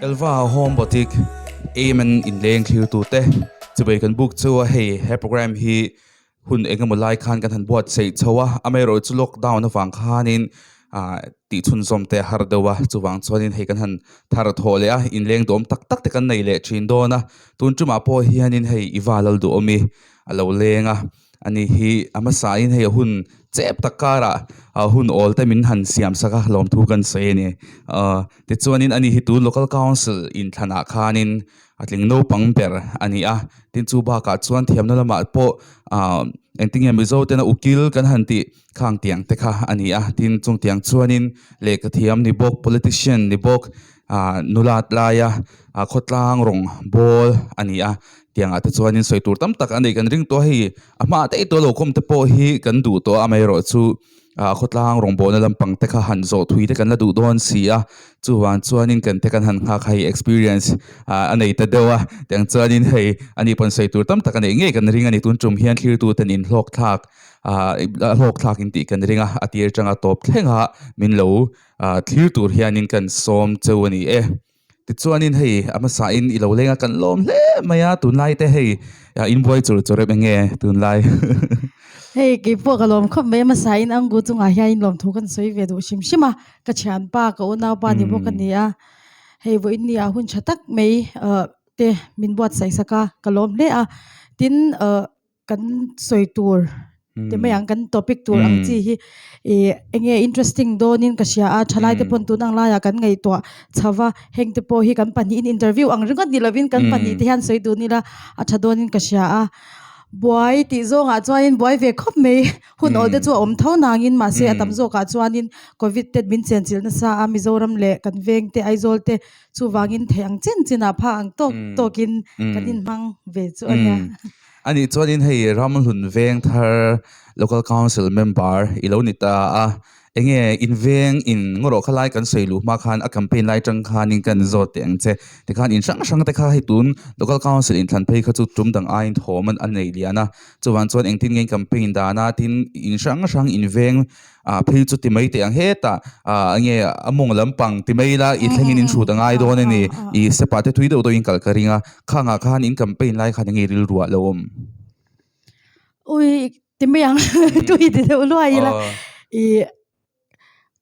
Elva Home Boutique Amen inleng thlirtute chibai kan buk chu a hei he program hi hun engemaw lai khan kan han buatsaih chho a amaherawhchu lockdown avang khanin ah tih chhunzawm te a har deuh a chuvang chuanin hei kan han thar thawh leh a inleng duhawm tak tak te kan nei leh thin dawn a tun tumah pawh hianin hei i val al duhawm i a lo leng a. Ani hi a hmasain hei a hun chep tak karah ah hun awl te min han siam sak a lawmthu kan sawi a ni. Aw tichuanin ani hi tun local council inthlanah khanin a tling naupang ber a ni a, tin chu bakah chuan thiamna lamah pawh ah engtinge Mizo tena ukil kan han tih khang tiang te kha a ni a, tin chung tiang chuanin lehkha thiam ni bawk politician ni bawk ah nula laia ah khawtlang rawng bawl a ni a tiangah te chuanin sawi tur tam tak a nei kan ring tawh a hei a hma daih tawh lo khawm te pawh hi kan duh tawh a amaherawhchu ah khawtlang rawngbawlna lampang te kha han zawh thui te kan la duh dawn si a chuvang chuanin kan te kan han nghak a hei experience ah a nei ta deuh a tiang chuanin hei ani pawn sawi tur tam tak a neih ngei kan ring a ni tun tum hian thlirtu ten inhlawk thlak ah hlawk thlak in tih kan ring a a tir atanga tawp thleng a min lo ah thlir tur hianin kan sawm cheu a ni e tichuanin hei a hmasain i lo leng a kan lawm hle mai a tunlai te hei ah inbuai chur chur em enge tunlai. Hei keipawh ka lawm khawp mai a hmasain angu chungah hianin lawmthu kan sawi ve duh hrim hrim a ka thianpa ka unaupa ni bawk a ni a hei vawiin ni ah hun tha tak mai ah te min buatsaih sak a ka lawm hle a tin ah kan sawi tur ti mai ang kan topic tur ang chi hi ih enge interesting dawnin ka hria a thalai te pawn tun ang laiah kan ngaihtuah chho va heng te pawh hi kan pahnihin interview ang ringawt ni lovin kan pahnih te hian sawi dun ila a tha dawnin ka hria a buai tih zawngah chuanin buai ve khawp mai hun awl te chu a awm tho nangin mahse a tam zawkah chuanin covid te min chenchilh nasa a Mizoram leh kan veng te Aizawl te chuvangin theih ang chin chinah phah ang tawk tawkin kan inhmang ve chu a nia. Anih chuanin hei Ramhlun veng thar Local Council member i lo ni ta a, enge in veng in ngaw rawh kha lai kan sawi luh hma khan a campaign lai tang khanin kan zawt teh ang che. Tikhan in hrang hrang te kha hei tun Local Council inthlan phei kha chu tum dang aiin thawm a nei lian a, chuvang chuan engtin nge in campaign dan a tin in hrang hrang in veng ah phei chu ti mai teh ang hetah ah enge a mawng lampang ti mai ila i thlengin in hrut a ngai dawn a ni i step ah te thui deuh deuhin kal ka ring a khangah khan in campaign lai khan enge rilru ah lo awm. Ui ti mai ang tui ti deuh luai ila i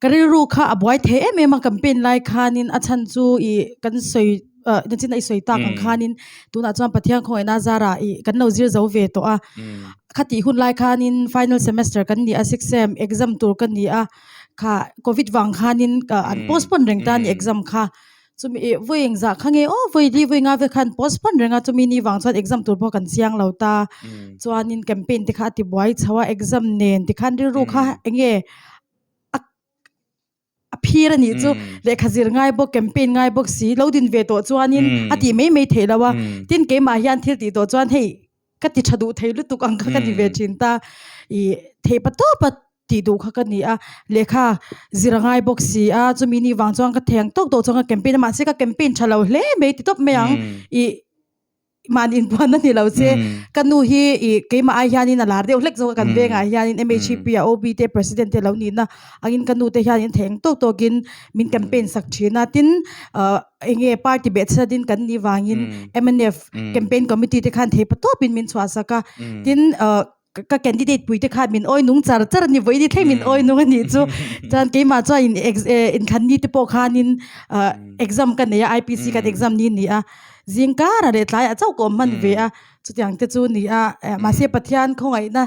ka rilru kha a buai thei em em a campaign lai khanin a chhan chu i kan sawi ah nachin a i sawi tak ang khanin tunah chuan Pathian khawngaihna zarah i kan lo zir zo ve tawh a. Khatih hun lai khanin final semester kan ni a sixth sem exam tur ka ni a kha covid vang khanin ka an postpone reng ta a ni exam kha chumi ih vawi engzah kha nge aw vawi li vawi nga vel khan postpone reng a chumi ni vang chuan exam tur pawh kan chiang lo ta chuanin campaign te kha a ti buai chho a exam nen tikhan rilru kha enge a a phir a nih chu lehkha zir ngai bawk campaign ngai bawk si lo din ve tawh chuanin a tih mai mai theih lo a tin keimah hian thil tih tawh chuan hei ka ti tha duh thei lutuk ang kha ka ti ve thin ta ih theih pa tawp a tih duh kha ka ni a lehkha zir a ngai bawk si a chumi ni vang chuan ka theng tawk tawh chuan ka campaign a mahse ka campaign tha lo hle mai ti tawp mai ang ih Mahni inbuan a ni lo che. Ka nu hi ih keimah ai hianin a lar deuh hlek zawk a kan vengah hianin MHP a OB te President te lo nihna angin ka nu te hianin theng tawk tawkin min campaign sak thin a. Tin ah eng nge party beh chhiatin kan nih vangin mnf campaign committee te khan thei pa tawpin min chhuah sak a. Tin ah ka candidate pui te khan min awi nung char char a ni vawi ni thleng min awi nung a nih chu chuan keimah chuan in inthlan ni te pawh khanin ah exam ka nei a IPC kan exam ni a ni a zing karah leh tlaiah chauh ka awm hman ve a chutiang te chu a ni a mahse Pathian khawngaihna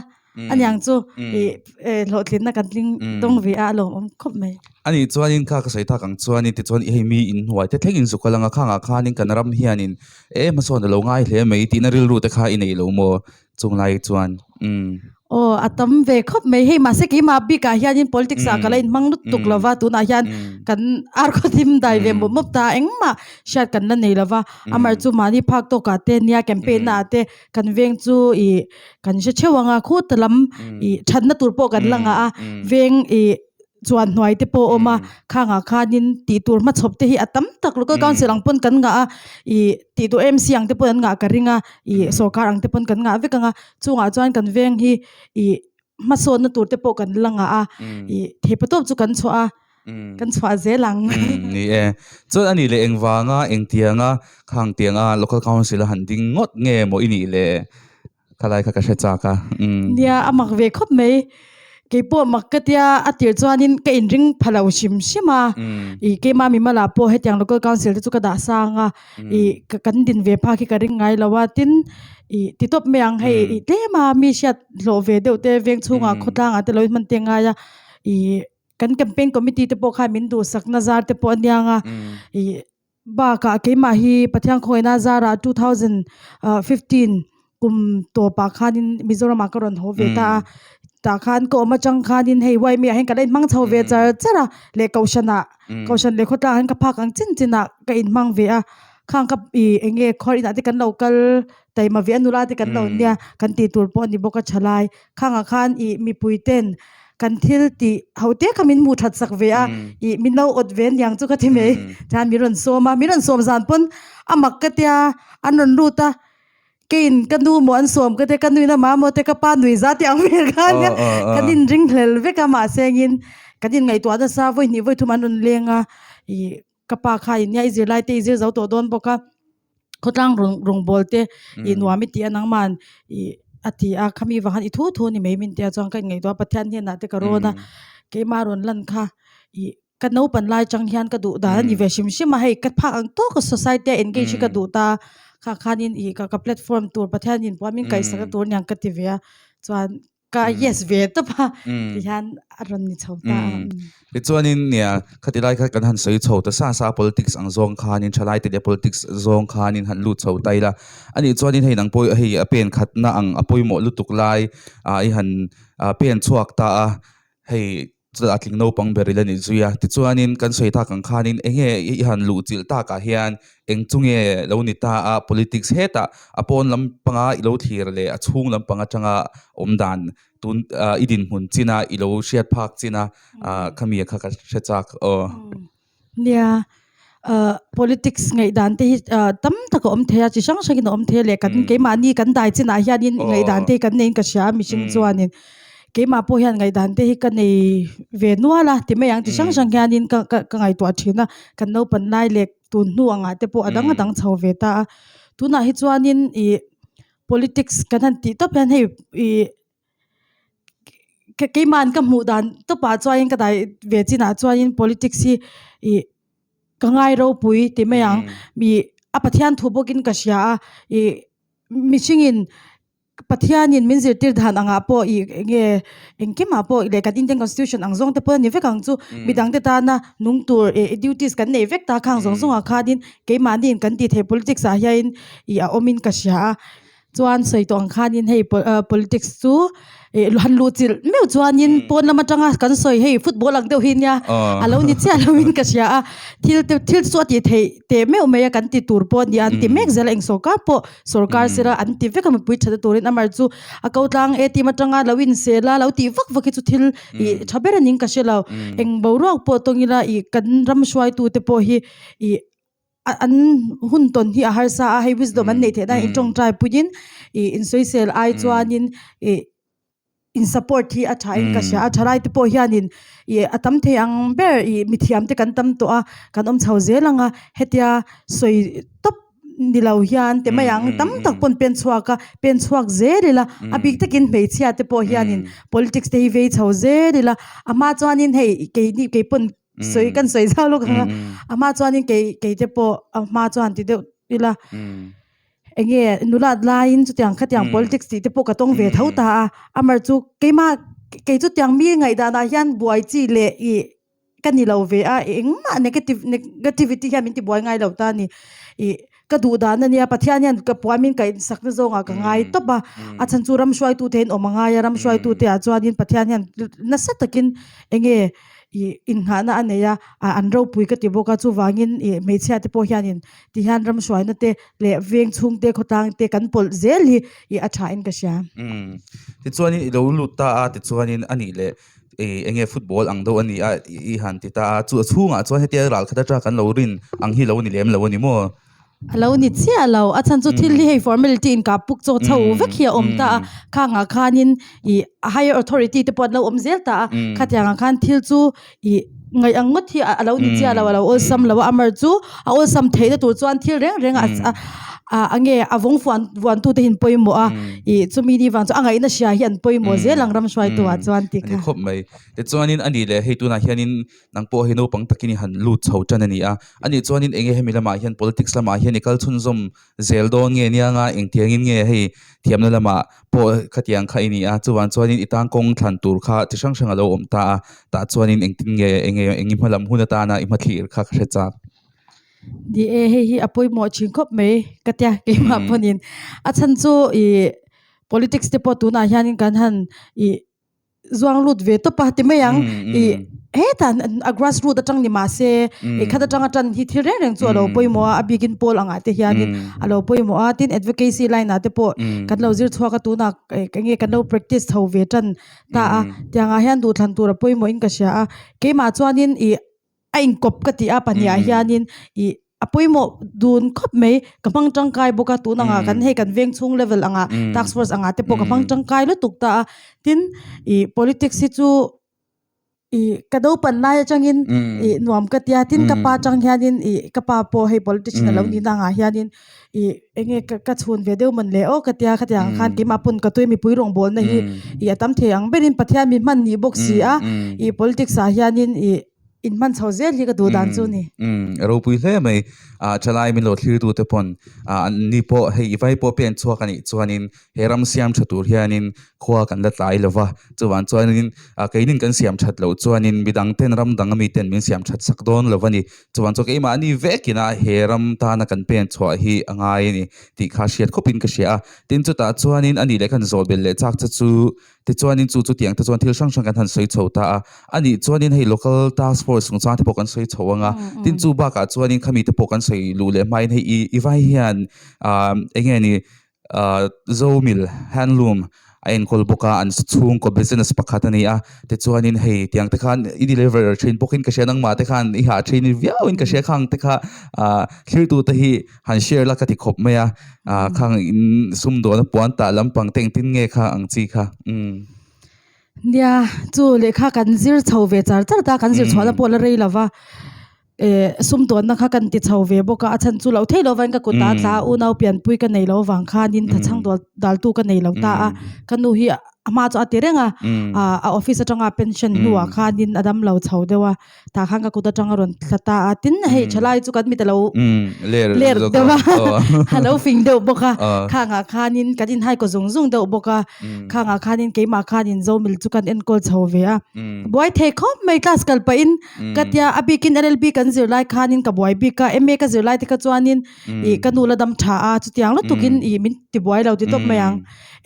a niang chu ih hlawhtlinna kan tling dawng ve a a lawmawm khawp mai. A nih chuanin kha ka sawi tak ang chuanin tichuan hei mi inhnuai te thlengin zuk a lang a khangah khanin kan ram hianin e hmasawn a lo ngai hle mai tihna rilru te kha i nei lo maw? Chung lai chuan umm. Aw a tam ve khawp mai hei mahse keimah bikah hianin politics ah ka la inhmang lut tuk lova tunah hian kan ar khaw thim dai ve mup mup ta engmah hriat kan la nei lova amah chu mahni phak tawkah te nia campaign naah te kan veng chu ih kan hre theuh ang a khuta lam ih thatna tur pawh kan la ngah a veng ih chuan hnuai te pawh a awm a khangah khanin tih tur hmachhawp te hi a tam tak local council ang pawn kan ngah a ih tih tur M C ang te pawn an ngah ka ring a ih sorkar ang te pawn kan ngah vek ang a chungah chuan kan veng hi ih hmasawnna tur te pawh kan la ngah a ih theihpatawp chu kan chhuah a. kan chhuah zel ang. Ni e. Chuan a nih leh engvanga engtianga khang tianga local council a han ding ngawt nge maw i nih le? Khalai kha ka hre chak a. Nia a mak ve khawp mai. Keipawh mak ka tia a tir chuanin ka inring pha lo hrim hrim a. Ih keimah mimala pawh hetiang local council te chu ka dah sang a. Ih kan din ve phak hi ka ring ngai lo a. Tin ih ti tawp mai ang hei ih tlem a mi hriat hlawh ve deuh te veng chhungah khawtlangah te lo inhman te ngai a. Ih kan campaign committee te pawh khan min duhsakna zar te pawh a niang a. Ih Bakah keimah hi Pathian khawngaihna zarah 2015 kum tawpah khanin Mizoramah ka rawn haw ve ta a. Tah khan ka awm atang khanin hei YMA ah hian ka la inhmang chho ve char char a, leh Kohhranah, Kohhran leh khawtlang ah hian ka phak ang chin chinah ka inhmang ve a. Khang ka ih eng nge khuar inah te kan lo kal taima ve a, nula te kan lo nia kan tih tur pawh a ni bawk a tha lai. Khangah khan ih mipui ten kan thil tih ho te kha min hmuh that sak ve a ih min lo awt ve aniang chu ka ti mai chuan min rawn sawm a min rawn sawm zan pawn a mak ka tia an rawn lut a keiin ka nu maw an sawm ka tia ka nu in amah maw te ka pa nui za tih ang vel khan kan inring hlel vek a mahse engin kan inngaihtuah nasa vawi hnih vawi thum an rawn leng a ih ka pa kha in nia i zirlai te i zir zo tawh dawn bawk a khawtlang rawng rawngbawl te ih nuam i tih a nangman ih a ti a khami vang khan i thu thu ni mai min tia chuan ka inngaihtuah a Pathian hnenah te ka rawn a keimah rawn lan kha ih ka naupan lai chang hian ka duh dan a ni ve hrim hrim a hei ka phak ang tawk a society a engage hi ka duh ta kha khanin ih ka platform tur Pathianin pawh a min kaihsak na tur aniang ka ti ve a chuan ka yes ve tawp a ti hian a rawn ni chho ta a. Tichuanin nia khati lai kha kan han sawi chho ta sa sa politics ang zawng khanin thalai te leh politics zawng khanin han lut chho ta ila anih chuanin hei nang pawh hei a pen khatna ang a pawimawh lutuk lai ah i han pen chhuak ta a hei chutah a tling naupang ber ila ni zui a tichuanin kan sawi tak ang khanin eng nge i han luh chilh takah hian eng chu nge lo ni ta a politics hetah a pawn lampanga i lo thlir leh a chhung lampang atanga awm dan tun ah i dinhmun chin a i lo hriat phak chin a ah khami kha ka hre chak aw. Nia ah politics ngaihdan te hi ah tam tak a awm thei a chi hrang hrangin a awm thei a leh kan keimahni kan dai chinah hianin ngaihdan te hi kan neiin ka hria a mihring chuanin keimah pawh hian ngaihdan te hi ka nei ve nual a ti mai ang chi hrang hrang hianin ka ka ka ngaihtuah thin a kan naupan lai leh tun hnu angah te pawh a dang a dang chho ve ta a tunah hi chuanin ih politics kan han tih tawp hian hei ih keimahn ka hmuh dan tawpah chuanin ka dai ve chinah chuanin politics hi ih ka ngai ropui ti mai ang ih a Pathian thu bawkin ka hria a ih mihringin Pathianin min zirtir dan angah pawh ih enge engkimah pawh leh kan Indian constitution ang zawng te pawh a ni vek ang chu midangte tana nung tur ih duties kan nei vek ta khang zawng zawngah khanin keimahniin kan tih theih politics ah hianin ih a awmin ka hria a. Chuan sawi tawh ang khanin hei politics chu ih han luh chilh meuh chuanin pawn lam atanga kan sawi hei football ang deuh hi nia a lo ni chiah loin ka hria a thil te thil chu a tih theih teh meuh mai a kan ti tur pawh a ni a an ti mek zel a eng sorkar pawh sorkar sira an ti vek a mipui that na turin amar chu a ko tlang ATM atanga lo insel a lo tih vak vak hi chu thil ih tha ber a ning ka hre lo eng boruak pawh tawng ila ih kan ram hruaitu te pawh hi ih an hun tawn hi a harsa a hei wisdom an neih theih nan in tawngtai puiin ih insawisel ai chuanin ih in support hi a tha in ka hria a thalai te pawh hianin ih a tam thei ang ber ih mithiam te kan tam tawh a kan awm chho zel ang a hetia sawi tawp ni lo hian ti mai ang tam tak pawn pen chhuak a pen chhuak zel ila a bik takin hmeichhia te pawh hianin politics te hi vei chho zel ila a hma chuanin hei keini keipawn sawi kan sawi zau lawk ang a a hma chuanin kei kei te pawh a hma chuan ti deuh ila. Enge nulat laiin chutiang khatiang politics tih te pawh ka tawng ve tho ta a, amar chu keimah kei chutiang mi ngaihdanah hian buai chi leh ih ka ni lo ve a, engmah negative negativity hian min ti buai ngai lo ta a ni. Ih ka duh dan a nia Pathian hian ka puan min kaihsak na zawngah ka ngai tawp a, a chhan chu ram hruaitute in awm a ngai a, ram hruaitute ah chuanin Pathian hian nasa takin enge ih innghahna a nei a, an ropui ka ti bawk a, chuvangin ih hmeichhia te pawh hianin Ti hian ram hruaina te leh veng chhung te khawtlang te kan pawlh zel hi ih a tha in ka hria. Umm tichuanin i lo lut ta a tichuanin a nih leh ih eng nge football ang deuh a ni a i han ti ta a chu a chhungah chuan hetia ral khat atanga kan lo rin ang hi lo ni lem lo a ni maw? A lo ni chiah lo a chhan chu thil hi hei formality in kah puk chaw chho vek hi a awm ta a khangah khanin ih higher authority te pawh an lo awm zel ta a khatiangah khan thil chu ih. Ngaih ang ngawt hi a lo ni chiah lo, a lo awlsam lo a, amar chu a awlsam theihna tur chuan thil reng reng a a nge a vawng fuan vuantu te hi an pawimawh a, ih chumi ni vang chu a ngaihna hria hi an pawimawh zel ang ram hruaitu ah chuan tih kha. Ani khawp mai. Tichuanin a nih leh hei tunah hianin nang pawh hi naupang takin i han lut chho tan a ni a, anih chuanin eng nge hemi lamah hian politics lamah hian i kal chhunzawm zel dawn nge nia nga engtiangin nge hei thiamna lamah pawh khatiang kha i ni a chuvang chuanin i tan kawng thlan tur kha chi hrang hrang a lo awm ta a tah chuanin engtin nge enge eng i hma lam hun atana i hmathlir kha ka hre chak. Ni e hei hi a pawimawh thin khawp mai ka tia keimah pawhin a chhan chu ih politics te pawh tunah hianin kan han ih zuang lut ve tawp a ti mai ang i hetah a grass root atang ni mahse i khat atanga tan hi thil reng reng chu alo pawimawh a a bikin pawl angah te hianin alo pawimawh a tin advocacy line ah te pawh kan lo zir chhuak a tunah eng nge kan lo practice chho ve tan ta a tiangah hian duhthlan tur a pawimawh in ka hria a keimah chuanin ih a inkawp ka tih a pahnih ah hianin ih a pawimawh dun khawp mai ka hmang tangkai bawk a tun angah kan hei kan veng chhung level angah task force angah te pawh ka hmang tangkai lutuk ta a tin ih politics hi chu ih ka naupan lai atangin ih nuam ka tia tin ka pa atang hianin ih ka pa pawh hei politician alo nih na angah hianin ih eng nge ka chhun ve deuh mawn le aw ka tia khatiang khan keimah pawn ka tui mipui rawngbawlna hi ih a tam thei ang berin Pathian mi hman nih bawk si a ih politics ah hianin ih In hman chho zel hi ka duh dan chu ni. Umm ropui hle mai. Ah thalai min lo thlir tu te pawn ah an ni pawh hei i vai pawh pen chhuak a nih chuanin he ram siam tha tur hianin khua kan la tlai lo va. Chuvang chuanin ah keinin kan siam that loh chuanin midang ten ram dang ami ten min siam that sak dawn lo a ni. Chuvang chuan keimahni vekin a he ram tana kan pen chhuah hi a ngai a ni tih kha hriat khawpin ka hria a. Tin chutah chuanin a nih leh khan zawh belh leh chak che chu Tichuanin chu chutiang te chuan thil hrang hrang kan han sawi chho ta a, a nih chuanin hei local task force chungchang te pawh kan sawi chho ang a, tin chu bakah chuanin khami te pawh kan sawi luh leh hmain hei i i vai hian ah eng nge ni ah Zomil handloom a enkawl bawk a, an chhungkaw business pakhat a ni a, tichuanin hei tiang te khan i deliver thin bawkin ka hria nangmah te khan i hah thin viauin ka hria khang te kha ah thlir te hi han share la ka ti khawp mai a ah khang in sumdawn a puan tah lampang te engtin nge kha ang chi kha umm. Nia chu lehkha kan zir chho ve char char ta kan zir chhuahna pawh la rei lo va eh sumdawnna kha kan ti chho ve bawk a a chhan chu loh theih loh vain ka kut ah tla a unau pianpui ka nei loh avang khanin thachhang dal daltu ka nei lo ta a ka nu hi a hma chu a ti reng a ah a office atanga pension hnuah khanin a damlo chho deuh a. Tah khan ka kut atang a rawn thla ta a, tin hei thalai chu kan mit a lo ler deuh a, a lo fing deuh bawk a, khangah khanin kan inhai kaw zung zung deuh bawk a, khangah khanin keimah khanin Zomil chu kan enkawl chho ve a, buai thei khawp mai class kal pahin ka tia a bikin LLB kan zir lai khanin ka buai bik a, MA ka zir lai te kha chuanin ih ka nu la dam tha a, chutiang lutukin ih min ti buai lo ti tawp mai ang.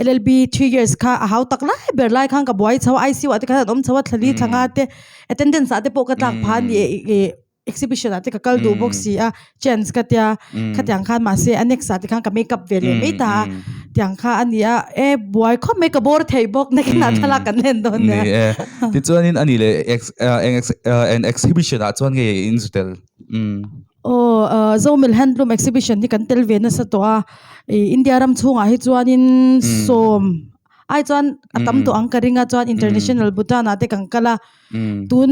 LLB 3 years kha a hau tak lai ber lai khan ka buai chho a, ICU ah te khan an awm chho a, thlali thla nga te attendance ah te pawh ka tlak phah a ni ih exhibition ah te ka kal duh bawk si a chance ka tia khatiang khan mahse a next ah te khan ka make up ve leh mai ta a tiang kha a ni a e buai khawp mai ka bawr thei bawk nakin ah thlalak kan len dawn nia. Ni e tichuanin a ni leh eng exhibition ah chuan nge in zu tel umm. Aw Zomil handloom exhibition hi kan tel ve nasa tawh a ih India ram chhungah hi chuanin sawm ai chuan a tam tawh ang ka ring a chuan international Bhutan ah te kan kal a tun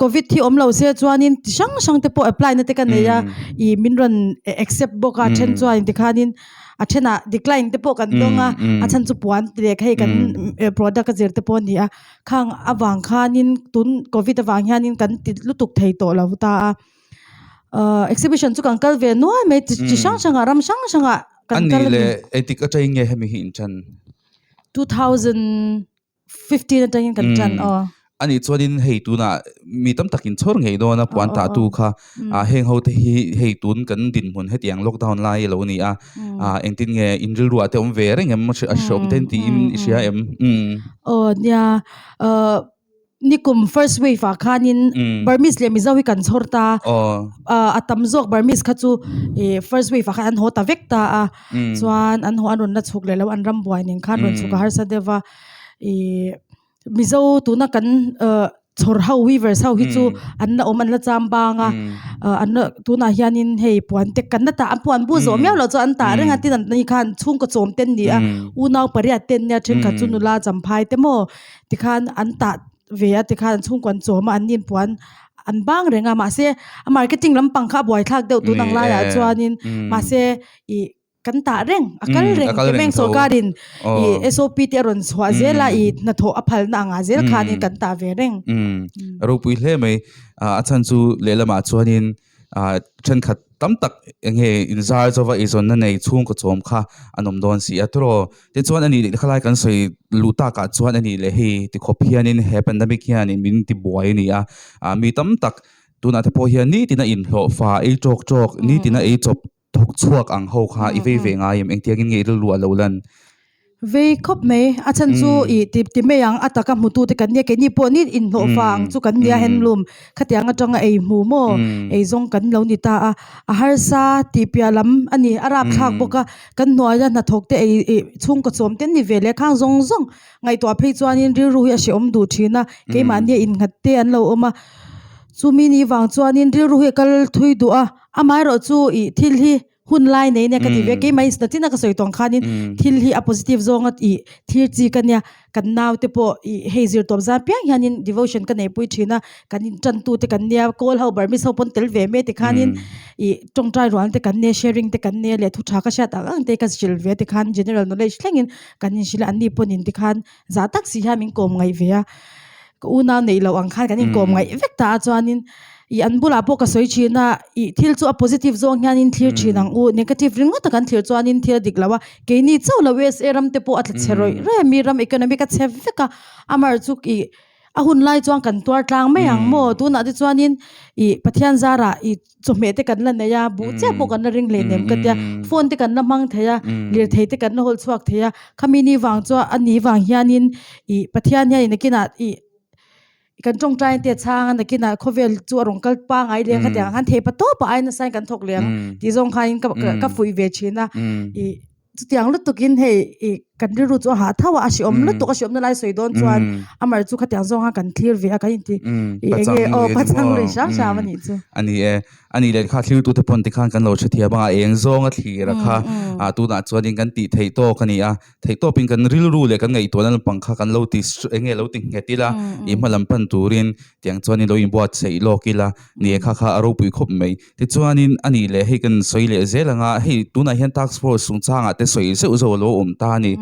covid hi awm lo se chuanin ti hrang hrang te pawh apply na te ka nei a ih min rawn accept bawk a then chuan tikhanin a thenah decline te pawh kan dawng a a chhan chu puan leh hei kan product a zir te pawh a ni a khang avang khanin tun covid avang hianin kan ti lutuk thei tawh lo ta a. Uh, exhibition chu kan kal ve nuai mai chi chi hrang hrangah ram hrang hrangah kan kal ani le engtik atangin nge hemi hi in tan 2015 atangin kan tan aw ani chuanin hei tunah mi tam takin chhawr ngei dawn a puan tah tu kha a heng ho te hi hei tun kan dinhmun hetiang lockdown lai a lo ni a a engtin nge in rilru ah te awm ve reng em a hreawm ten tiin i hria em aw nia uh Nikum first wave ah khanin Burmese leh Mizo hi kan chhawr ta a tam zawk Burmese kha chu first wave ah khan an haw ta vek ta a chuan an haw an rawn la chhuk leh lo an ram buai nen khan rawn chhuk a harsa deuh va ih Mizo tuna kan chhawr ho weavers ho hi chu an la awm an la cham bang a an la tunah hianin hei puan te kan la tah an puan bu zawh miau loh chuan an tah reng a tin an ni khan chhungkaw chawm te an ni a unau pariat te an nia thenkhat chu nula champhai te maw. Tikhan an tah ve a tikhan an chhungkaw an chawm a an nin puan an bang reng a mahse a marketing lampang kha a buaithlak deuh tun ang laiah chuanin mahse ih kan tah reng a kal reng kemeng sorkarin ih SOP te a rawn chhuah zel a ih hnathawh a phalna angah zel khanin kan tah ve reng. A ropui hle mai a chhan chu lehlamah chuanin ah thenkhat tam tak eng nge inzar zova eizawnna nei chhungkaw chawm kha an awm dawn si a tawrh tichuan a nih leh khalai kan sawi luh takah chuan a nih leh hei tikhawp hianin he pandemic hianin min tibuai a ni a ah mi tam tak tunah te pawh hian nitin a inhlawh fa ei tawk tawk nitin a ei chawp thawk chhuak ang ho kha i vei ve ngai em engtiangin nge i rilru a lo lan. Vei khawp mai, a chhan chu ih ti ti mai ang, a taka hmutu te kan nia, keini pawh ni inhlawh fa ang chu kan nia handloom khatiang atanga ei hmu maw ei zawng kan lo ni ta a, a harsa tih piah lam a ni, a rapthlak bawk a, kan hnuaia hnathawk te ei ih chhungkaw chawm te an ni ve leh khang zawng zawng ngaihtuah phei chuanin rilru hi a hrehawm duh thin a, keimahnia innghat te an lo awm a, chumi ni vang chuanin rilru hi a kal thui duh a, amaherawh chu ih thil hi. hun lai nei nia ka ti ve keimah in natina ka sawi tawng khanin thil hi a positive zawnga ih thir chi ka nia kan nau te pawh ih hei zir tawp zan piang hianin devotion ka nei pui thin a kan in tan tu te kan nia kawl ho burmese ho pawn tel ve mai ti khanin ih tawngtai rual te kan nia sharing te kan nia leh thu tha ka hriat ang ang te ka hrilh ve ti khan general knowledge thlengin kan in hrilh a an ni pawn in ti khan zah tak si hian min kawm ngaih ve a ka unau neih loh ang khan kan inkawm ngaih vek ta a chuanin ih an bulah pawh ka sawi thin a ih thil chu a positive zawng hianin thlir thin ang u negative ringawt a kan thlir chuanin thil a dik lo a keini chauh lo USA ram te pawh a tla chhe rawih rawih a mi ram economic a chhe vek a amah chu ih a hun lai chuan kan tuar tlang mai ang maw tunah te chuanin ih Pathian zarah ih chawhmeh te kan la nei a buh chiah pawh kan la ring hlei nem ka tia phone te kan la hmang thei a lirthei te kan la hawl chhuak thei a khami ni vang chuan a ni vang hianin ih Pathian hian nakinah ih kan tawngtai te chhang a nakinah khawvel chu a rawn kal pangai leh ang khatiang ang khan thei pa tawp a aina sain kan thawk leh ang tih zawng khanin ka ka fuih ve thin a ih chutiang lutukin hei ih kan rilru chu a hah tho a a hreawm lutuk a hreawmna lai sawi dawn chuan amar chu khatiang zawng khan kan thlir ve a kan inti ih eng nge aw pachang lui hram hram a nih chu. A ni e, a nih leh kha thlirtu te pawn tikhan kan lo hrethiam a, a eng zawnga thlir a kha ah tunah chuanin kan tih theih tawk a ni a, theih tawpin kan rilru leh kan ngaihtuahna lampang kha kan lo ti eng nge lo ti nghet ila ih hma lam pan turin tiang chuanin lo inbuatsaih lawk ila ni e kha kha a ropui khawp mai. Tichuanin a nih leh hei kan sawi leh zel ang a, hei tunah hian task force chungchangah te sawi zeuh zeuh a lo awm ta a ni.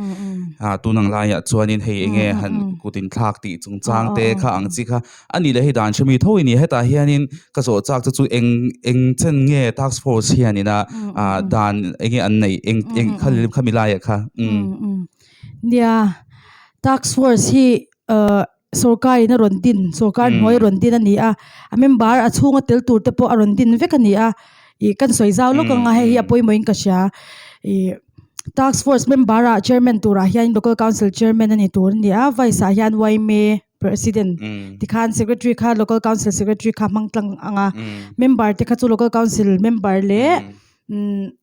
Ah tun ang laiah chuanin hei eng nge han kut inthlak tih chungchang te kha ang chi kha a nih leh hei dan hremi tho i ni. Hetah hianin ka zawh chak chu chu eng eng chen nge task force hianin a ah dan eng nge an neih eng eng khami laiah kha umm. Nia task force hi ah Sorkar in a rawn din, sorkar hnuai a rawn din a ni a, a member a chhunga tel tur te pawh a rawn din vek a ni a, ih kan sawi zau lawk ang a hei hi a pawimawh in ka hria, ih task force member ah chairman turah hian local council chairman a ni tur a ni a, vice ah hian yma president tikhan secretary kha local council secretary kha hmang tlang ang a, member te kha chu local council member leh umm.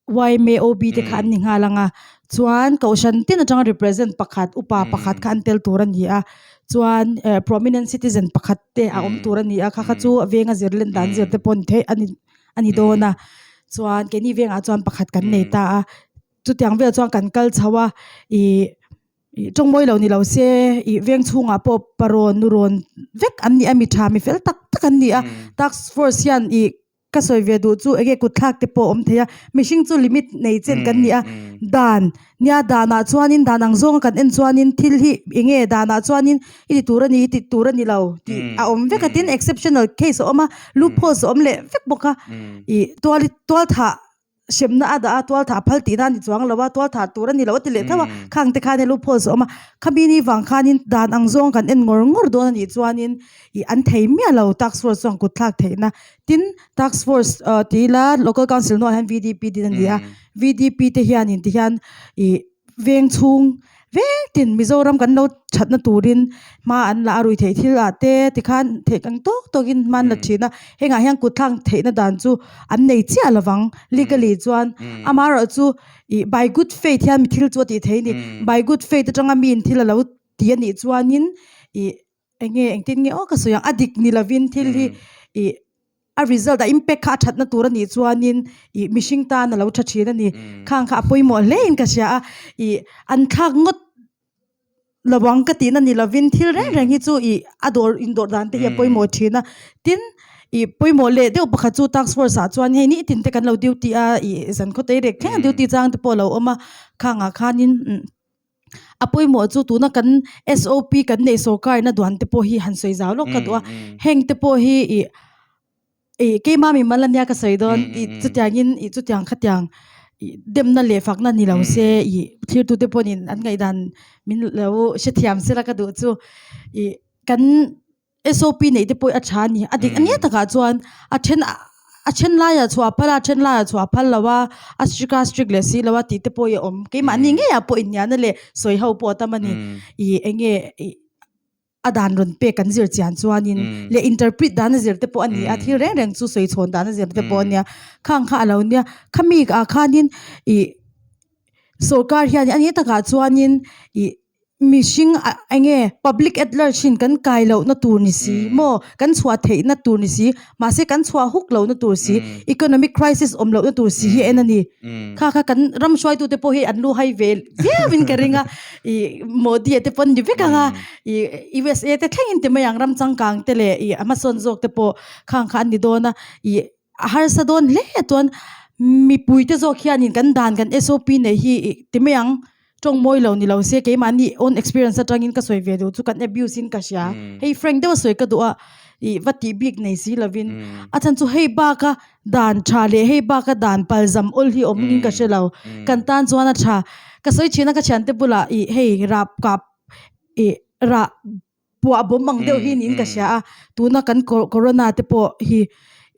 Yma OB te kha an ni nghal ang a, chuan kohhran tin atanga represent pakhat upa pakhat kha an tel tur a ni a, chuan eh prominent citizen pakhat te a awm tur a ni a, kha kha chu venga zir len dan zir te pawh ni theih a ni a ni dawn a, chuan keini vengah chuan pakhat kan nei ta a, chutiang vel chuan kan kal chho a ih ih tawngmawi lo ni lo se ih veng chhungah pawh parawn nurawn vek an ni a mi tha mi fel tak tak an ni a, task force hian ih. Ka sawi ve duh chu enge kutthlak te pawh a awm thei a, mihring chu limit nei chen kan ni a, dan nia danah chuanin dan ang zawnga kan en chuanin thil hi enge danah chuanin i ti tur a ni i ti tur a ni lo tih a awm vek a tin exceptional case a awm a loopholes a awm leh vek bawk a ih tual tual thah hremna a dah a tual thah phal tihna a ni chuang lo a tual thah tur a ni lo a ti leh tho a khang te khan loopholes a awm a khami ni vang khanin dan ang zawng kan en ngawr ngawr dawn a nih chuanin ih an thei miah lo task force chuan kut thlak theihna Tin, task force ah ti ila local council hnuaiah hian VDP din a ni a, VDP te hianin tihian ih veng chhung veng tin Mizoram kan lo thatna turin hma an la a rui theih thil ah te tikhan theih ang tawk tawkin hma an la thin a, hengah hian kut thlak theihna dan chu an nei chiah lovang legally chuan amaherawhchu ih by good faith hian mi thil chu a tih theih a ni, by good faith atanga miin thil a lo ti a nih chuanin ih. Eng nge engtin nge aw ka sawi ang a dik ni lovin thil hi ih a result a impact kha a thatna tur a nih chuanin ih mihring tan a lo tha thin a ni khang kha a pawimawh hle in ka hria a ih an thlak ngawt. Lovang ka tihna ni lovin thil reng reng hi chu ih a dawr indawr dan te hi a pawimawh thin a, tin ih pawimawh leh deuh pakhat chu task force ah chuan hei nitin te kan lo duty a ih zan khaw tei rek thleng a duty chang te pawh a lo awm a, khang ah khanin umm a pawimawh chu tuna kan SOP kan neih sawrkar in a duan te pawh hi han sawi zau lawk ka duh a, heng te pawh hi ih. Ih keimah mi mal ania ka sawi dawn ih chutiangin ih chutiang khatiang ih demna leh fakna ni lo se ih thirtute pawhin an ngaihdan min lo hrethiam sela ka duh chu ih kan SOP neih te pawh a tha a ni a dik ania takah chuan a then a then laiah chhuah phal a a then laiah chhuah phal lo a a strict a strict leh si lo a tih te pawh hi a awm keimahni ngeiah pawh inhnialna leh sawi ho pawh a tam a ni ih eng nge ih. a dan rawn pek kan zir chian chuanin leh interpret dan a zir te pawh a ni a thil reng reng chu sawi chhawn dan a zir te pawh a nia khang kha a lo nia khami ah khanin ih sawrkar hian a ni takah chuanin ih mihring ah eng nge public at large in kan kai loh na tur ni si maw kan chhuah theih na tur ni si mahse kan chhuah huk loh na tur si economic crisis awm loh na tur si hi en a ni kha kha kan ram hruaitu te pawh hi an lu hai ve viau in ka ring a ih Modi a te pawn ni vek ang a ih USA te thleng in ti mai ang ram changkang te leh ih a hmasawn zawk te pawh khang kha an ni dawn a ih a harsa dawn hle chuan mipui te zawk hian in kan dan kan SOP nei hi ih ti mai ang tawng mawi lo ni lo se keimahni own experience atangin ka sawi ve duh chu kan abuse in ka hria hei frank deuh a sawi ka duh a ih va tih bik nei si lovin a chhan chu hei bak a dan tha leh hei bak a dan pal zam awl hi awm in ka hre lo kan tan chuan a tha ka sawi thin a ka thiante bulah ih hei rap kap ih rah puah bawm ang deuh hi niin ka hria a tuna kan corona te pawh hi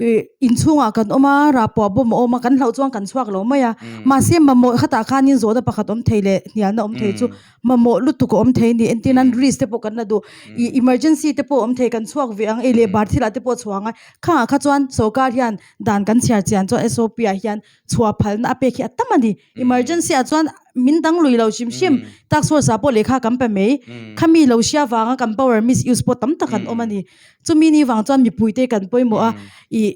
ih inchhungah kan awm a rah puah bawm a awm a kan hlauh chuan kan chhuak lo mai a mahse mamawh khatah khanin zawhna pakhat awm thei leh hnialna awm thei chu mamawh lutuk a awm thei a ni entir nan risk te pawh kan la duh ih emergency te pawh awm thei kan chhuak ve ang ei leh bar thilah te pawh a chhuah ang a khangah kha chuan sawrkar hian dan kan chhiar chian chuan SOP ah hian chhuah phalna a pek hi a tam a ni. Emergency ah chuan min dang lui lo hrim hrim task force ah pawh lehkha kan pe mai khami lo hria vanga kan power misuse pawh tam tak an awm a ni chumi ni vang chuan mipui te kan pawimawh a ih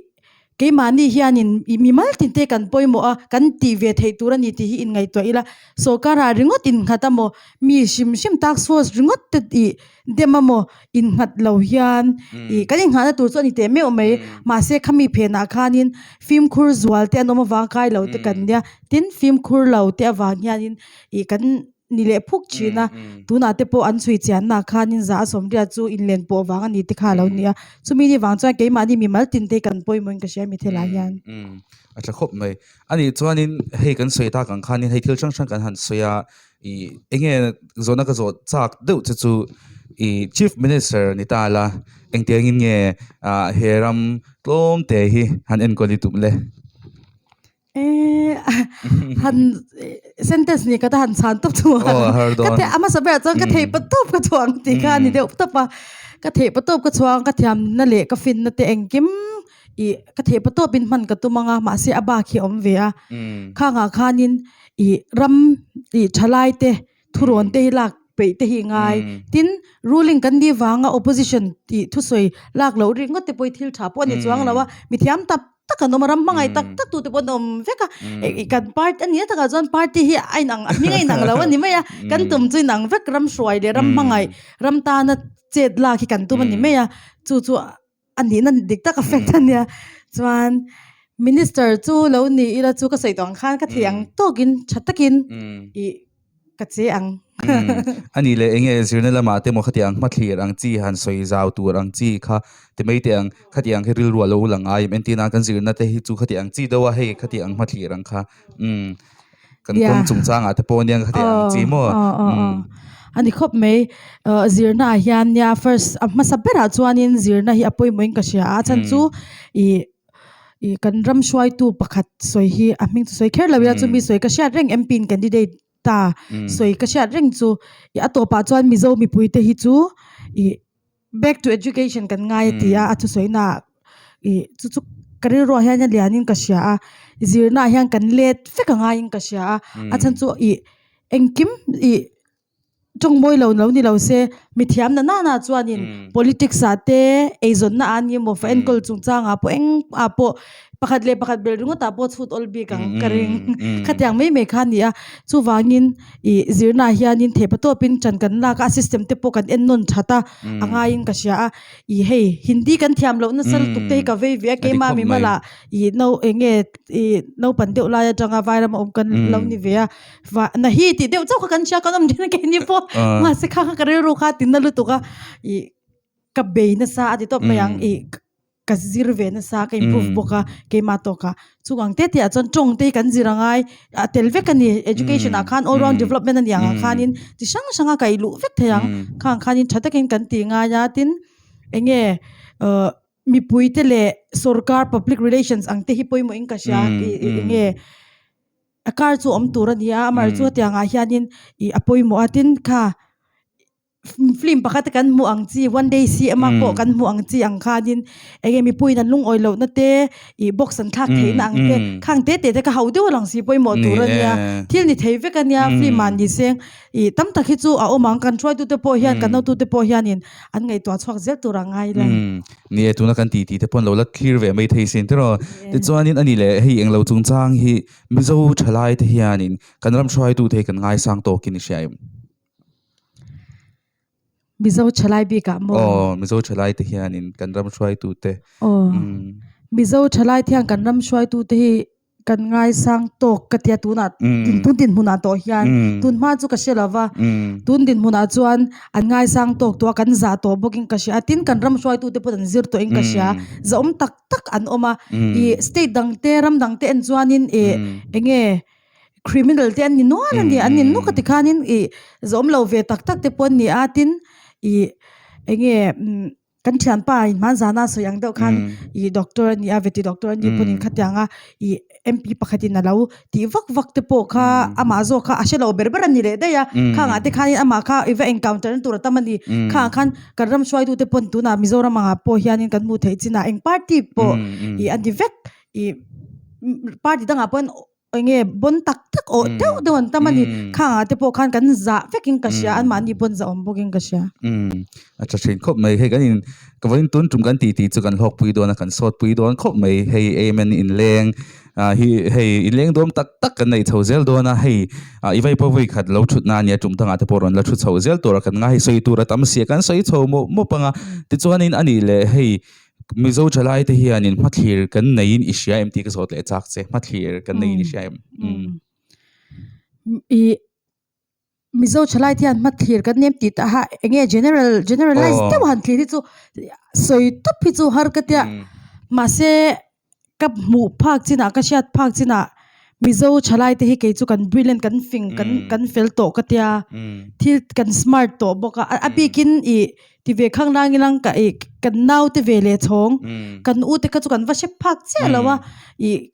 keimahni hianin ih mimal tin te kan pawimawh a kan tih ve theih tur a ni tih hi inngaihtuah ila sawrkar ah ringawt innghat amaw mi hrim hrim task force ringawt te ih dem amaw innghat lo hian ih kan inghahna tur chu a ni teh meuh mai mahse khami phenah khanin fimkhur zual te an awm avang kai lo te kan nia tin fimkhur lo te avang hianin ih kan ni leh phuk thin a tunah te pawh an chhui chianna ah khanin za a sawmriat chu inlen pawh vang a ni te kha a lo ni a chumi ni vang chuan keimahni mimal tin te kan pawimawhin ka hria mi thil ah hian. A tha khawp mai ani chuanin hei kan sawi tak ang khanin hei thil hrang hrang kan han sawi a Ih enge zawhna ka zawh chak deuh che chu ih Chief Minister ni ta la engtiangin nge ah he ram tlawm te hi han enkawl i tum le? Eh han sentence ni ka ta han chhan tawp chu Aw a har ka dawn. the a hmasa berah chuan ka theih pa tawp ka chhuang tih kha a ni deuh tawp a ka theih pa tawp ka chhuang ka thiamna leh ka finna te engkim ih ka theih pa tawpin hman ka tum ang a mahse a bak hi a awm ve a khangah khanin ih ram ih thalai te thurawn te hi lak peih te hi ngai tin ruling kan nih vanga opposition tih thusawi lak loh ringawt te pawh hi thil tha pawh a ni chuang lo a mithiam tak tak an awm a ram hmangaih tak tak tu te pawh an awm vek a ih kan party a ni a takah chuan party hi a inang a hming a inang lo a ni mai a kan tum chu inang vek ram hruai leh ram hmangaih ram tana chet lak hi kan tum a ni mai a chu chu. a nihna dik tak a fact a nia chuan minister chu lo ni ila chu ka sawi tawh ang khan ka thei ang tawkin tha takin ih ka che ang. A nih leh enge zirna lamah te maw khatiang hmathlir ang chi han sawi zau tur ang chi kha ti mai teh ang khatiang khi rilru a lo lang ngai em entir nan kan zirna te hi chu khatiang chi deuh a hei khatiang hmathlir ang kha umm. Kan kawng chungchangah te pawh nia ka ti ang chi maw. A ni khawp mai. Zirna ah hian nia first a hmasa berah chuanin zirna hi a pawimawhin ka hria a. A chhan chu ih ih kan ram hruaitu pakhat sawi hi a hming chu sawi kher lo ila chumi sawi ka hriat reng MP in candidate ta sawi ka hriat reng chu ih a tawpah chuan Mizo mipui te hi chu ih Back to education kan ngai a ti a, a thusawi naah ih chu chu ka rilruah hian a lianin ka hria a, zirnaah hian kan let vek a ngaiin ka hria a, a chhan chu ih engkim ih tawng mawi lo lo ni lo se. Mithiam na nana chuanin politics ah te eizawnna ah ni emaw fa enkawl chungchangah pawh eng ah pawh pakhat leh pakhat bel ringawt ah pawh chhut awl bik ang ka ring khatiang mai mai kha a ni a. Chuvangin ih zirna ah hianin theih patawpin ṭan kan lak a, a system te pawh kan en nawn ṭhat a, a ngaiin ka hria a. Ih hei Hindi kan thiam loh nasa lutuk te hi ka vei ve a, keimah mi mala ih no eng nge ih naupang deuh lai atanga vairama awm kan lo ni ve a. Va na hi tih deuh chauh kha kan hria kan awm thin a keini pawh mahse kha kha ka rilru kha a ti na lutuk a ih ka bei nasa a ti tawp mai ang ih ka zir ve nasa ka improve bawk a keimah tawkah chung ang te te ah chuan tawng te hi kan zir angai a tel vek a ni education ah khan all round development a ni ang ah khanin chi hrang hrang a kaih luh vek thei ang khang khanin tha takin kan tih ngai a tin eng nge ah mipui te leh sorkar public relations ang te hi pawimawh in ka hria ih eng nge. A car chu awm tur a ni a, amah chu hetiang ah hianin ih a pawimawh a tin kha film pakhat kan hmuh ang chi one day CM a pawh kan hmuh ang chi ang khanin eng nge mipuiin an lungawi loh na te ih box an thlak theih na ang te khang te te te kha ho deuh a lang si pawimawh tur a nia thil ni thei vek a nia film ah ni seng ih tam tak hi chu a awm ang kan hruaitu te pawh hian kan hotu te pawh hianin an ngaihtuah chhuak zel tur a ngai la. Ni e tuna kan titi te pawh an lo la clear ve mai thei sin tiraw tichuanin a ni leh hei englo chungchang hi Mizo thalai te hianin kan ram hruaitute hi kan ngaisang tawkin i hria em? Mizo thalai bikah maw? Aw, Mizo thalai te hianin kan ram hruaitute. Aw, Mizo thalai te hian kan ram hruaitute hi kan ngaisang tawk ka tia tunah tun dinhmunah tawh hian tun hma chu ka hre lo va, tun dinhmunah chuan an ngaisang tawk tawh a, kan zah tawh bawkin ka hria a, tin kan ram hruaitute pawh an zir tawhin ka hria, zahawm tak tak an awm a ih state dang te ram dang te en chuanin ih eng nge criminal te an ni nual a ni an ni nuk a tikhanin ih zawm lo ve tak tak te pawh an ni a tin ih eng nge umm kan thianpa in hmanzana sawi ang deuh khan ih doctor a ni a veti doctor a ni pawhin khatianga ih MP pakhatin a lo tih vak vak te pawh kha amah zawk kha a hre lo ber ber a ni leh daih a khangah te khanin amah kha i va encounter na tur a tam a ni khangah khan kan ram hruaitu te pawn tunah Mizoram angah pawh hianin kan hmuh theih chinah eng party pawh ih a ni vek ih party dangah pawhin eng nge bon tak tak awh deuh deuh an tam a ni khangah te pawh khan kan zah vekin ka hria anmahni pawn zah awm bawkin ka hria. A tha thin khawp mai hei kan in ka vawiin tun tum kan titi chu kan hlawkpui dawn a kan sawtpui dawn khawp mai hei Amen inleng ah hi hei inleng dawm tak tak kan nei chho zel dawn a hei ah i vai pawh vawi khat lo thut na ania tum dangah te pawh rawn la thu chho zel tur a kan ngai sawi tur a tam sia kan sawi chho mawp mawp ang a tichuanin a nih leh hei Mizo thalai te hianin hmathlir kan neiin i hria em tih ka zawt leh chak che hmathlir kan neiin i hria em umm. I Mizo thalai te hian hmathlir kan nem tih ta ha eng nge general generalize deuh han thlir hi chu sawi tawp hi chu har ka tia mahse ka hmuh phak chinah ka hriat phak chinah Mizo thalai te hi kei chu kan brilliant kan fing kan kan fel tawh ka tia thil kan smart tawh bawk a a bikin ih ti ve khang lang ilang ka ih kan nau te ve leh chhawng kan u te kha chu kan va hre phak chiah lo a ih.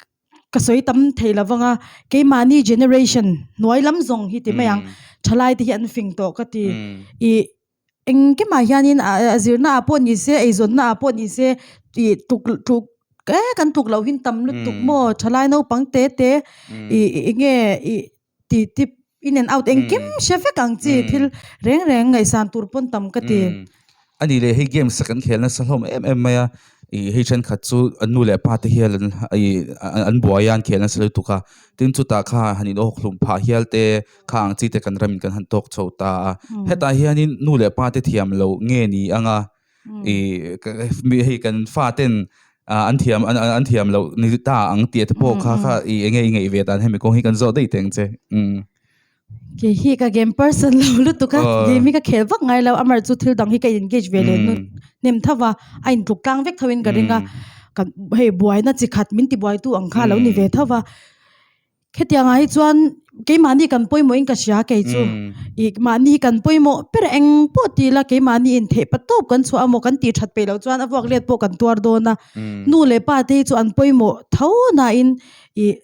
Ka sawi tam thei lo vang a, keimahni generation hnuai lam zawng hi ti mai ang, thalai te hi an fing tawh ka ti. Ih engkimah hianin a zirna ah pawh ni se, eizawnna ah pawh ni se ih tluk tluk e kan tluk loh hin tam lutuk maw thalai naupang te te ih eng nge ih ti tip in and out engkim hre vek ang chi thil reng reng ngaihsan tur pawn tam ka ti. A nih leh hei games a kan khel nasa hlawm em em mai a, ih hei thenkhat chu an nu leh pa te hian an ih an buai a an khel nasa lutuk a, tin chutah kha han in awk hlum phah hial te kha ang chi te kan ramin kan han tawk chho ta a, hetah hianin nu leh pa te thiam loh nge ni ang a, ih hei kan faten an thiam an thiam loh ni ta ang tih te pawh kha kha ih eng nge i ngaih ve dan hemi kawng hi kan zawh daih teng che. Kei hi ka game person lo lutuk a, game hi ka khel vak ngai lo, amar chu thil dang hi ka engage ve leh hnem tho va, a intluk tlang vek tho in ka ring a, ka hei buaina chi khat min ti buaitu ang kha lo ni ve tho va. Khetiangah hi chuan keimahni kan pawimawhin ka hria kei chu ih mahni hi kan pawimawh ber a eng pawh ti ila keimahni intheih pa tawp kan chhuah amaw kan tih that peih loh chuan a vuak let pawh kan tuar dawn a, nu leh pa te hi chu an pawimawh tho nain ih.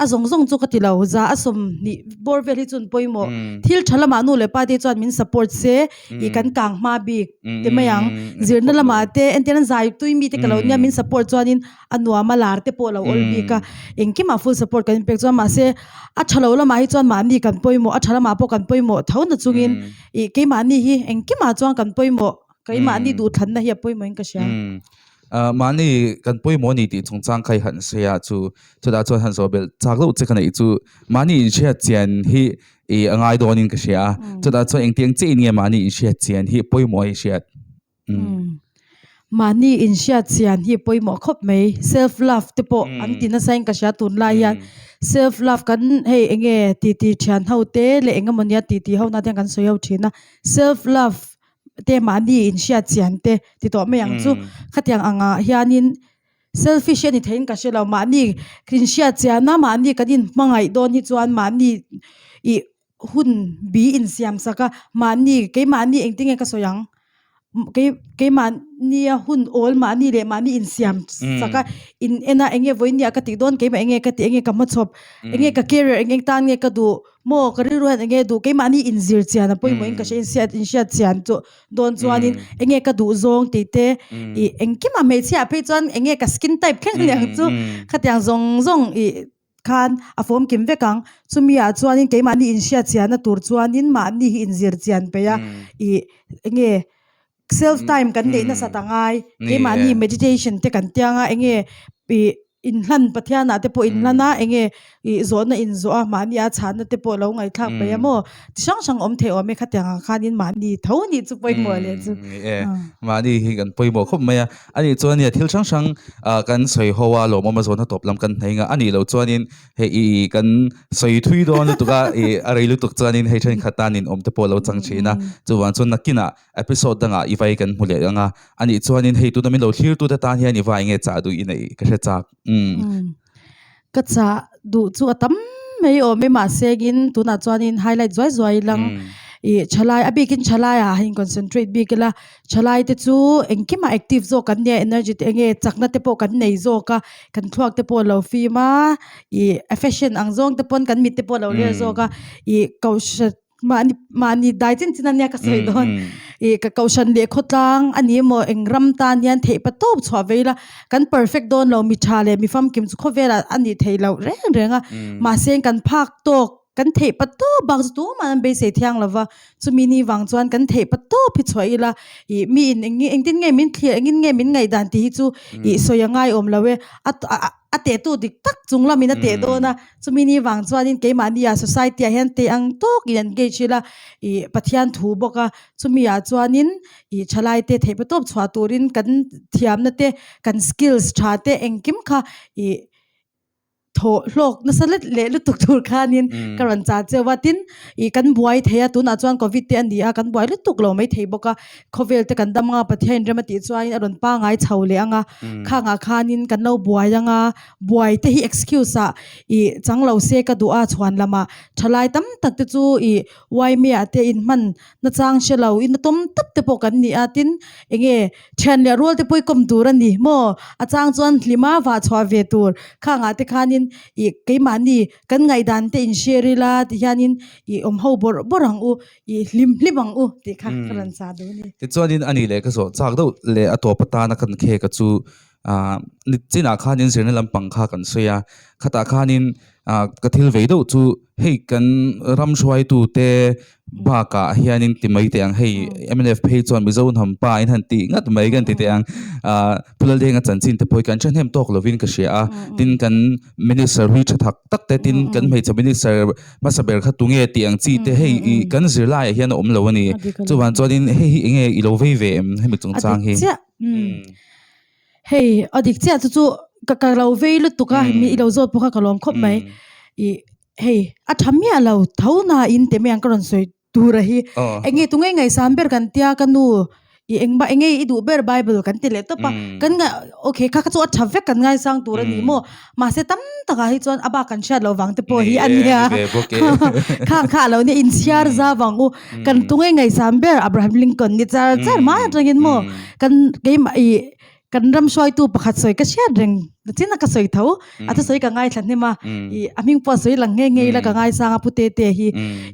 A zawng zawng chu ka ti lo, za a 20 bawr vel hi chun pawimawh. Thil tha lamah nu leh pa te chuan min support se i kan kang hma bik ti mai ang. Zirna lamah te entir an zai tui mi te ka lo nia min support chuanin a nuam a lar te pawh a lo awl bik a, engkimah full support kan inpek chuan mahse a tha lo lamah hi chuan mahni kan pawimawh, a tha lamah pawh kan pawimawh tho na chungin ih keimahni hi engkimah chuan kan pawimawh, keimahni duhthlanna hi a pawimawhin ka hria. Mahni kan pawimawh a ni tih chungchang kha i han sawi a, chu chutah chuan han zawh belh chak deuh che ka neih chu mahni inhriat chian hi i a ngai dawnin ka hria a, chutah chuan engtiang chiah in nge mahni inhriat chian hi pawimawh a i hriat? Mahni inhriat chian hi pawimawh khawp mai, self love te pawh an ti nasa in ka hria tunlai hian self love kan hei enge titi thian ho te leh eng emaw nia titi ho na te hian kan sawi ho thin a, self love te mahni inhriat chian te ti tawh mai ang chu khatiang angah hianin selfish a ni theiin ka hre lo mahni inhriat chian a mahni kan inhmangaih dawn hi chuan mahni ih hun bi insiam sak a mahni keimahni engtin nge ka sawi ang kei keimahnia hun awl mahni leh mahni insiam sak a in en a enge vawiin ah ka tih dawn keimah enge ka tih enge ka hmachhawp enge ka career eng eng tan nge ka duh Maw ka rilru hian enge duh keimahni inzir chian a pawimawhin ka hria inhriat inhriat chian chu dawn chuanin enge ka duh zawng tih te ih engkimah hmeichhia ah phei chuan enge ka skin type thleng aniang chu khatiang zawng zawng ih khan a fawm kim vek ang chumi ah chuanin keimahni inhriat chianna tur chuanin mahni hi inzir chian peih a ih enge Self time kan neih nasat a ngai. Keimahni meditation te kan tiang a, enge ih inhlan Pathianah te pawh inhlan a, enge ih zawhna inzawh a, mahni a chhanna te pawh lo ngaihthlak paih a maw? Ti hrang hrang awm thei awm e khatiang ang khanin mahni tho nih chu pawimawh leh chu. Ni e, mahni hi kan pawimawh khawp mai a. Anih chuan nia thil hrang hrang kan sawi ho a, lawmawm a zawn a tawp lam kan hnaih a, anih loh chuanin hei ih kan sawi thui dawn lutuk a, ih a rei lutuk chuanin hei thenkhat tan in awm te pawh a lo chang thin a, chuvang chuan nakinah Episode dangah i vai kan hmu leh ang a, anih chuanin hei tuna min lo thlirtute tan hian i vai nge chah duh i neih ka hre chak. Umm. Ka chah duh chu a tam mai awm e mahse in tunah chuanin highlight zuai zuai ilang ih thalai a bikin thalai ah in concentrate bik ila thalai te chu engkimah active zawk kan nia energy te enge chakna te pawh kan nei zawk a kan thluak te pawh a lo fim a ih a fashion ang zawng te pawn kan mit te pawh a lo ler zawk a ih kohhran Mahni mahni dai chin chin ania ka sawi dawn. Ih ka kohhran leh khawtlang a ni emaw eng ram tan hian theih pa tawp chhuah vei ila kan perfect dawn lo mi tha leh mi famkim chu khawvelah a nih theih loh reng reng a. Mahse kan phak tawk kan theih pa tawp bak chu tumah an beisei thiang lo va. Chumi ni vang chuan kan theih pa tawp hi chhuah ila ih mi in eng engtin nge min thlir engin nge min ngaihdan tih hi chu ih sawi a ngaiawm lo e. A a tehtu dik tak chung lamin a teh dawn a, chumi ni vang chuanin keimahnia society ah hian teh ang tawkin an engage ila ih Pathian thu bawk a, chumi ah chuanin ih thalai te theih patawp chhuah turin kan thiamna te kan skills tha te engkim kha ih thawh hlawk nasa let leh lutuk tur khanin ka rawn chah cheu a, tin ih kan buai thei a tunah chuan covid te a ni a kan buai lutuk lo maithei bawk a. Khawvel te kan dam anga Pathian rem a tih chuanin a rawn pangai chho leh anga khangah khanin kan lo buai anga buai te hi excuse ah ih chang lo se ka duh a chhuan lamah thalai tam tak te chu ih uaime ah te inhman nachang hre lo in a tawm tap te pawh kan ni a tin enge thian leh rual te pawh i kawm tur a ni maw a chang chuan hlima vah chhuah ve tur khangah te khanin ih keimahni kan ngaihdan te in share ila ti hianin ih awm ho bawrh bawrh ang u. I hlim hlim ang u tih kha ka rawn chah duh a ni. Tichuanin a nih leh ka zawh chak deuh leh a tawp atana kan khek a chu ah chinah khanin zirna lampang kha kan sawi a, khatah khanin ah ka thil vei deuh chu hei kan ram hruaitu te bakah hianin ti mai teh ang hei mnf phei chuan Mizo hnam pa in han tih ngat mai kan ti teh ang ah Pu Laldenga chanchin te pawh hi kan thahnem tawk lovin ka hria a, tin kan minister hlui tha thak tak te tin kan hmeichhe minister Hmasa ber kha tunge tih ang chi te hei i kan zirlaiah hian a awm lo a ni. Chuvan chuanin hei hi enge i lo vei ve em hemi chungchang hi? A dik chiah. Hei a dik chiah chu chu ka ka lo vei lutuk a mi i lo zawt pawh kha ka lawm khawp mai. I hei a tha miah lo tho nain teh mai ang ka rawn sawi tur a hi. Enge tunge ngaihsan ber kan tia ka nu I engmah enge i duh ber bible kan ti leh tawp a kan nga okay kha kha chu a tha vek kan ngaisang tur a ni maw mahse tam takah hi chuan a bak kan hriat loh vang te pawh hi a nia khang kha a lo nia inchhiar za vang u kan tunge ngaihsan ber Abraham Lincoln ni char char mai atangin maw kan keimah i. Kan ram hruaitu pakhat sawi ka hriat reng chin a ka sawi tho a thusawi ka ngaithla hnem a ih a hming pawh a sawi lang nghe nghe ila ka ngaisang a pu tete hi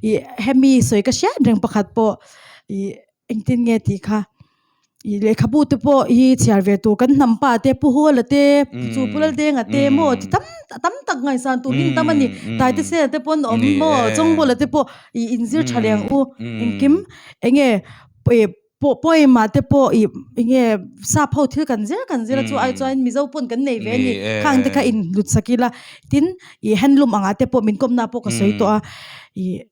ih hemi sawi ka hriat reng pakhat pawh ih engtin nge tih kha ih lehkhabu te pawh hi chhiar ve tur kan hnam pa te pu Huala te chu pu Laldenga te maw ti tam tam tak ngaihsan tur hi an tam a ni Taite Sela te pawh an awm maw Chawngbawla te pawh ih inzir tha leh ang u engkim enge ih. Pawh poem ah te pawh ih enge sap ho thil kan zir kan zir a chu ai chuan Mizo pawn kan nei ve a ni khang te kha in hlut sak ila tin ih handloom angah te pawh min kawmna pawh ka sawi tawh a ih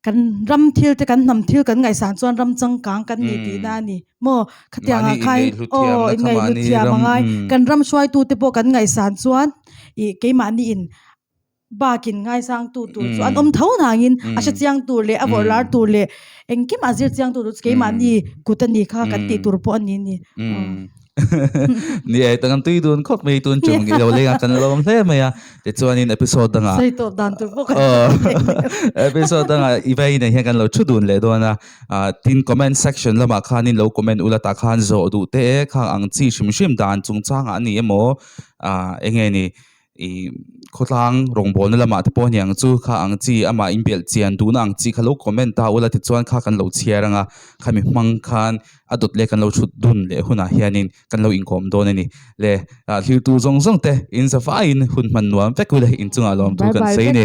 kan ram thil te kan hnam thil kan ngaihsan chuan ram changkang kan ni tihna a ni maw khatiang ah khan aw inngaihhlut thiam a ngai kan ram hruaitu te pawh kan ngaihsan chuan ih keimahni in Bakin ngaisangtu tur chu an awm tho nangin a hre chiang tur leh a vawrh lar tur leh engkim a zir chiang tur chu keimahni kut a ni kha kan tih tur pawh a ni ni. Ni e, kan tui dun khawp mai tun chung i lo leng a kan lawm hle mai a. Tichuanin episode dangah Sawi tawp dan tur pawh kan episode dangah i vei nei hian kan lo thu dun leh dawn a. Tin comment section lamah khanin lo comment ula tah khan zawh duh te e khang ang chi hrim hrim dan chungchangah a ni emaw enge ni ih khawtlang rawngbawlna lamah te pawh aniang chu kha ang chi amah inbelh chian duhna ang chi kha lo comment ta ula tichuan kha kan lo chhiar anga khami hmang khan a dawt leh kan lo thut dun leh hunah hianin kan lo inkawm dawn a ni le ah thlir tur zawng zawng te in za vaiin hun hman nuam vek ule inchungah lawmthu kan sawi a ni.